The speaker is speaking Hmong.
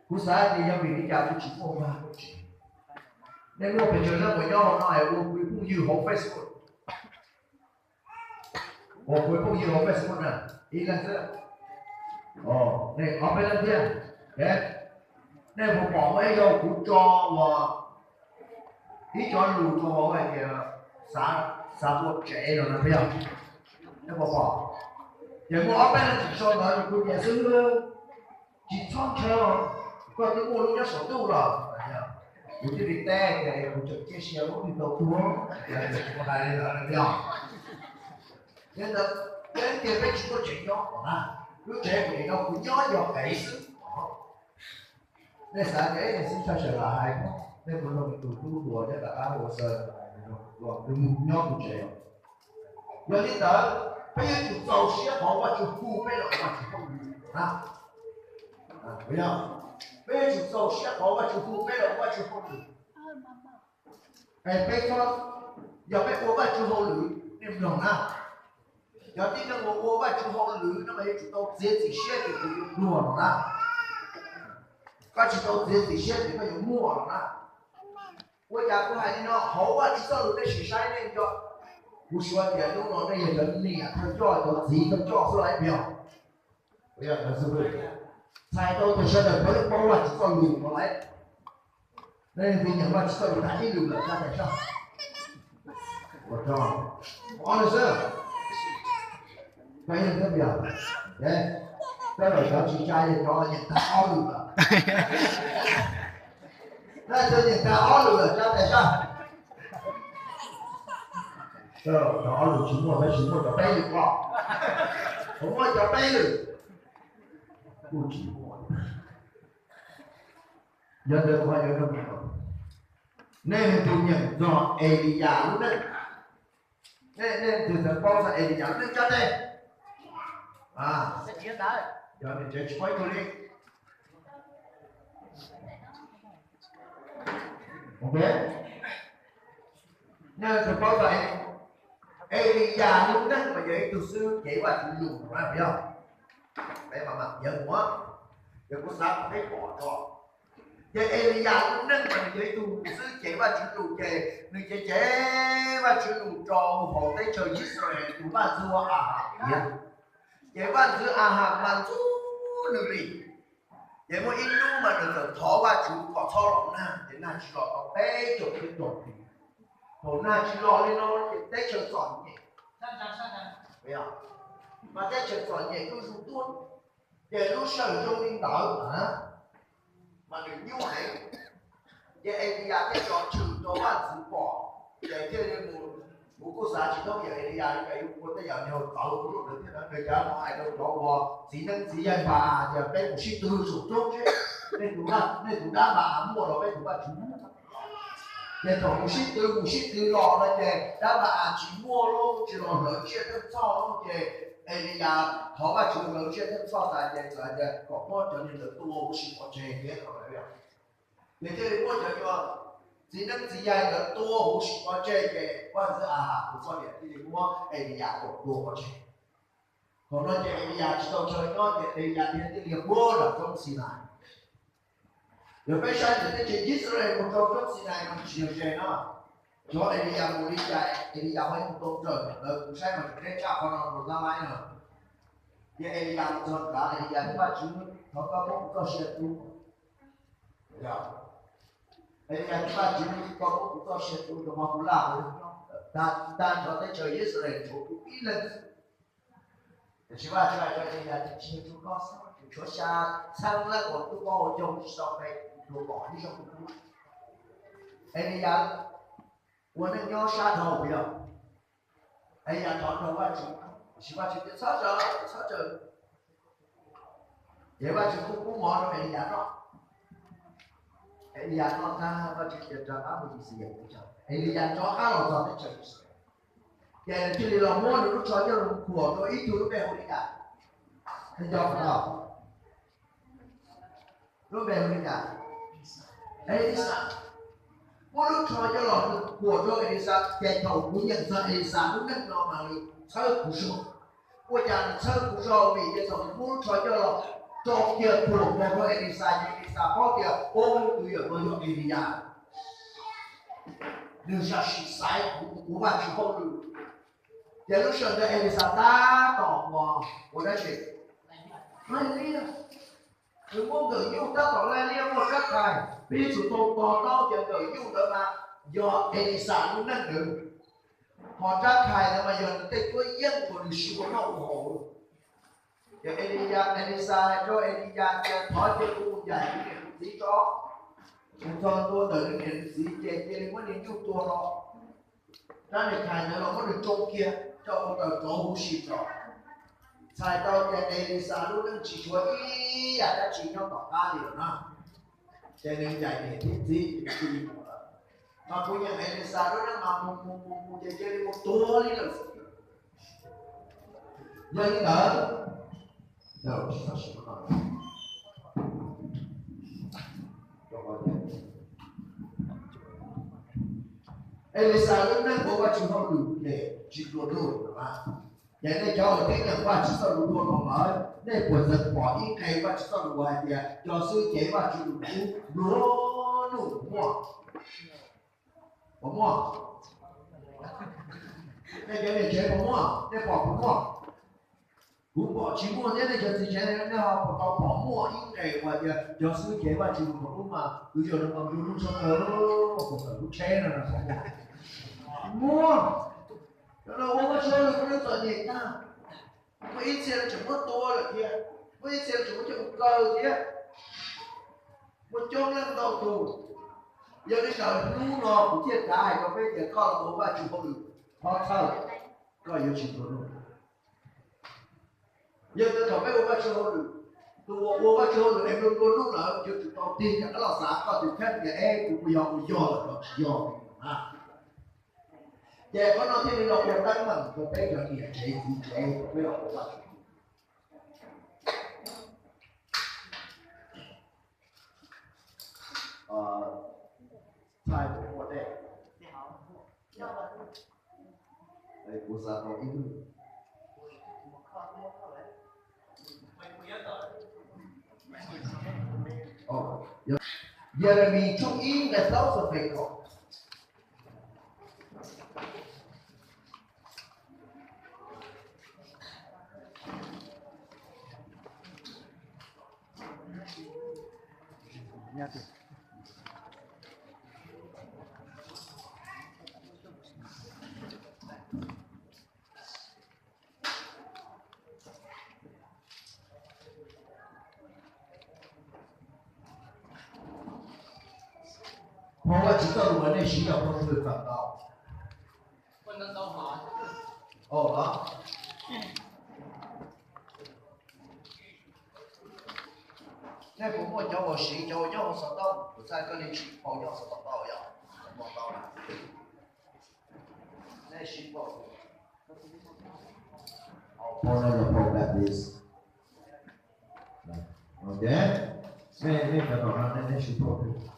Kuv xav tias yog vim li cas kuv tsis muaj vaj muaj tsev. Nej muaj pes tsawg leej uas nyob hauv no es ua kuv phooj ywg hauv Facebook? Ua kuv phooj ywg hauv Facebook na, ib leeg xwb. Nej ob peb leeg thiab. Nej puas pom muaj ib zaug kuv tso uas ib cov lus rau hauv hais tias xav, xav ua tsev no na, puas yog? Nej puas pom? Ces muaj ob peb leej tseem sau ntawv rau kuv tias xwb, tsis txhob ntshaw, koj twb muaj lub nyob saum ntuj lawm. Kuv thiaj li teb tias kuv tseem cia siab lub twg tau tuag, kuv hais li ntawd. Yog ntawd, peb tias peb tsis muaj tsev nyob na, lub tsev kuv no kuv nyob yog kev xwb. Nej xav tias nej xib thaj sawv daws hais, nej puas nrog tus tub hluas nyob tom qab ua xaws los nws mus nyob tus tsev os? Yog li ntawd, peb yuav tsum txaus siab thov Vajtswv hu peb los ua Vajtswv hauj lwm na. Peb yuav tsum txaus siab thov Vajtswv hu peb los ua Vajtswv hauj lwm. Es peb, yog peb ua Vajtswv hauj lwm, nej mloog na, cov tib neeg uas ua Vajtswv hauj lwm no mas yuav tsum tau txiav txim siab tias kuv yuav pluag los na. Koj tsis tau txiav txim siab ces koj yuav muaj los na. Ua cas kuv hais li no? Hauv Vajtswv txoj lus nej sim saib nej nco, kuv suav tias hnub no nej yog cov niam thawj coj, cov txiv thawj coj xwb los ib pliag. Txhais tau tias sawv daws puav leej paub Vajtswv txoj lus no lawm. Nej leej twg nyeem Vajtswv txoj lus tag ib lwm lawm tsa tes sab. Ua tso, ob lwm xwb. Koj yeej thiab tias, koj lawm cov tsis tsa yeej cov nyeem tag ob lwm lawm. Nej twg nyeem tag ob lwm lawm tsa tes sab. Cov ob lwm tsis muaj, tab sis muaj cov peb lwm ko. Kuv muaj cov peb lwm. Kuj tsis muaj. Yog ntawd kuv yuav, nej leej twg nyeem txog Eliyas lub neej? Nej leej twg paub txog Eliyas lub neej tsa tes? Yog tsev tsis paub ib tug li. Nej leej twg paub txog Eliyas lub neej mas yog ib tug xib hwb cev Vajtswv lus na, puas yog? Peb mam mam piav mus, yog kuv xav kom peb pom tso. Ces Eliyas lub neej mas nws yog ib tug xib hwb cev Vajtswv lus, ces nws cev cev Vajtswv lus rau hauv teb chaws Yixalayees tus vaj ntxwv hu ua Ahas piav. Ces vaj ntxwv Ahas mas ntxub nws li. Ces muaj ib hnub mas nws txawm thov Vajtswv kom txhob los nag, ces nag tsis los tau peb caug peb caug hlis. Thaum nag tsis los li no ces teb chaws txom nyem, mas teb chaws txom nyem zuj zus tuaj, ces lub sij hawm zoo li ntawd mas nws nyuaj heev. Ces Eliyas thiaj tso tshwm rau vaj ntxwv pom, ces thiaj li mus, kuv kuj xav tsis thoob yog Eliyas li cas yuav ua tej yam nyuag txawv ua luaj ntawd thiab na. Nws cav no hais rau cov uas txiv neeb txiv yaig Npa-as tias peb mus sib tw saum roob seb nej tus, nej tus dab Npa-as muaj los peb tus Vajtswv muaj. Ces thaum mus sib tw mus sib tw los no ces dab Npa-as tsis muaj lawm, tsis los hlawv tsiaj theej txhoj lawm, ces Eliyas thov Vajtswv hlawv tsiaj theej txhoj tas ces txawm hais tias kom muab cov niag ntawd tua huv si pov tseg thiab no. Ces thiaj li muab cov nyuag txiv neeb txiv yaig ntawd tua huv si pov tseg, ces vaj ntxwv Ahas tus poj niam thiaj li muab Eliyas tua pov tseg. Thaum no ces Eliyas tsis tau chaw nyob ces Eliyas thiaj li hu nram roob Xinais. Yog peb saib ntawm teb chaws Yixalayees mus rau roob Xinais no tsis yog ze no. Cov Eliyas mus li cas Eliyas ho mus tau nrawm ntawd, kuv saib mas tseem deb tshaj qhov no rau tab laib no. Ces Eliyas mus txog nrad, Eliyas thiaj, Vajtswv, thov koj muab kuv txoj sia tu. Eliyas thiaj, Vajtswv, koj muab kuv txoj sia tu rau qhov kuv laj ua neeg nyob, tag nrho teb chaws Yixalayees tshuav kuv ib leeg. Tiam sis Vajtswv hais rau Eliyas tias, Tsis yog tsuas koj xwb, tshuav xya txheeb leej uas tub pob hau coo tsis tau pe, tus pom ib zaug kuv lub. Eliyas ua neej nyob sab dhau li os. Eliyas thov nrog Vajtswv, tiam sis Vajtswv tias, Txhob tsaws, txhob tsaws. Ces Vajtswv kuj pub mov rau Eliyas noj. Eliyas noj tag, Vajtswv tias, Rov qab mus Yixalayees teb chaws. Eliyas rov qab los txog teb chaws Yixalayees, ces nws thiaj li los muab nws lub tsho coj los khuam rau ib tug lub npe hu li cas? Nej nco qhov no, lub npe hu li cas? Elixas. Muab lub tsho coj los khuam rau Elixas, ces thaum kuv nyeem txog Elixas lub neej no mas nws txhawb kuv zog. Ua cas nws txhawb kuv zog? Vim tias thaum nws muab lub tsho coj los Tso kiag thuam nkaus rau Elixas, ces Elixas paub tias, o, tus yawm no yog Eliyas, nws zam txim xaiv kuv ua Vajtswv hauj lwm. Ces lub sij hawm ntawd Elixas tab tom ua, ua dab tsi? Laij liaj. Nws muaj nkawm nyuj tab tom laij liaj muaj rab thais, peb yuav tsum tau to taub tias nkawm nyuj ntawd mas yog Elixas lub neej ntawd. Ho rab thais ntawd mas yog nws tej cuab yeej uas nws siv ua noj ua haus. Ces Eliyas, Elixas hais rau Eliyas tias, thov cia kuv mus ncaim kuv niam kuv txiv tso. Mus txog ntua ntawm nws niam nws txiv ces cia li muab niag nyuj tua los. Rab niag thais ntawd los muab nws tsoo kiag coj mus raws rauv huv si tso. Txhais tau tias Elixas lub neej tsis tshuav ib yam dab tsi nyob tom qab li lawm na. Ces nws ncaim niam thiab txiv ces nws cia li mus lawm. Mas kuv nyeem Elixas lub neej mas mus mus mus mus ces cia li mus tuag li lawm xwb. Yog li ntawd, Elixas lub neej ua Vajtswv hauj lwm ces tsis nplua nuj. Ces nej cov uas tib leeg Vajtswv txoj lus dua no lawm, nej puas txeev pom ib nqe Vajtswv txoj lus hais tias cov xib hwb cev Vajtswv lus kub nplua nuj puas muaj? Puas muaj? Nej cov niam tsev puas muaj? Nej pom puas muaj? Kuv pom tsis muaj thiab, nej cov txiv tsev nej ho puas tau pom muaj ib nqe uas tias cov xib hwb cev Vajtswv lus kub mas tus yawg no mas nplua nuj tshaj plaws, puas tawm lub tsheb no na? Muaj. Cov no ua Vajtswv hauj lwm kuj txom nyem tag. Muaj ib txhia tseem muab tua lawm thiab, muaj ib txhia tseem muab coj mus kaw thiab. Muaj coob leej ntau tus. Yog li ntawd hnub no kuv thiaj xav hais rau peb tias koj los ua Vajtswv hauj lwm, thov txhawj, koj yuav tsis nplua nuj. Yog li ntawd thaum peb ua Vajtswv hauj lwm, tus uas ua Vajtswv hauj lwm es nplua nplua nuj lawm yuav tsum tau tig rov qab los xav koj tus kheej tias, es kuv puas yog ua yog lawm los tsis yog na. Ces qhov no thiaj li los ua teeb meem rau peb cov niam tsev txiv tsev thaum peb los ua Vajtswv. Txhais ua dej. Kuv xav tau ib lub. Yelemis tshooj ib nqe plaub txog nqe kaum. Phau Vajtswv txoj lus uas nej siv yog phau Nplog txawm ntau. Ua los, nej puas muaj cov uas siv cov uas nyob hauv xov tooj? Kuv txhais koj li siv phau nyob hauv xov tooj tau yog? Tsis muaj tau na. Nej siv phau, phau no yog phau Baptist. Ok, nej, nej cov no nej, nej siv phau twg?